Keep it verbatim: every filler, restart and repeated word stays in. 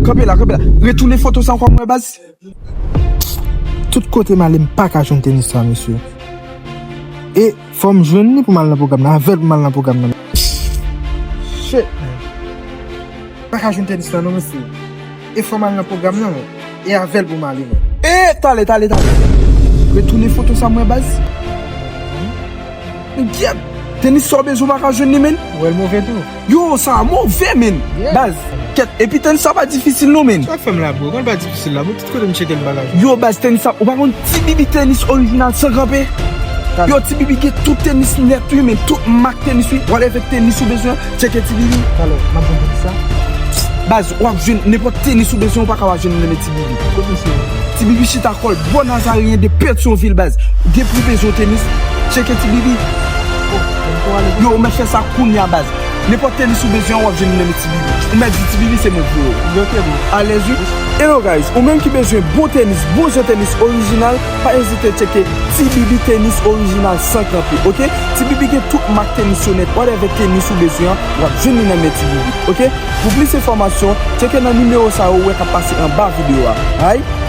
Kanpe la, kanpe la. Retounen foto sa ankò mwen, baz. Tout kote m ale, m pa ka jwenn tenis sa, mesye. E fò m jwenn li pou m al nan pwogram nan. Avè l pou m al nan pwogram nan. Shit, man. M pa ka jwenn tenis la, non, mesye. E fò m al nan pwogram nan, non. E avè l pou m ale, non. E, talè, talè, talè. Retounen foto sa mwen, baz. Men gyèt, tenis sa w bezwen, w pa ka jwenn li, men. Ou wè l move tou. Yo, sa move, men. Yeah. Baz, kèt, epi tenis sa pa difisil, non, men. Sa fè m la, bro. Konn pa difisil la, bro. Tout kote m tcheke l bagay. Yo, baz, tenis sa, ou pa konn Ti Bibi tenis orijinal san kanpe? Yo, Ti Bibi gen tout tenis nèt, wi, men. Tout mak tenis, wi. Whatever tenis ou bezwen, tcheke Ti Bibi. Talè, m ap jwenn tenis sa. Baz, w ap jwenn nenpòt tenis ou bezwen, ou pa ka pa jwenn li nan men Ti Bibi. Kot misye ye? Ti Bibi chita kò l bò Nazaryen de Petyonvil, baz. Depi w bezwen tenis, tcheke Ti Bibi. Oh, men pou ale. Yo, ou mèt fè sa kounye a, baz. Nenpòt tenis ou bezwen, w ap jwenn li nan men Ti Bibi. Ou mèt di Ti Bibi se mwen ki voye w. Ok, bro. Alèz, wi. Hello, guys. Ou menm ki bezwen bon tenis, bon jan tenis orijinal, pa ezite tcheke Ti Bibi tenis orijinal san kanpe, ok? Ti Bibi gen tout mak tenis yo nèt, whatever tenis ou bezwen an, w ap jwenn li nan men Ti Bibi, ok? Pou plis enfòmasyon, tcheke nan nimewo sa yo ou wè k ap pase anba videyo a. Alright?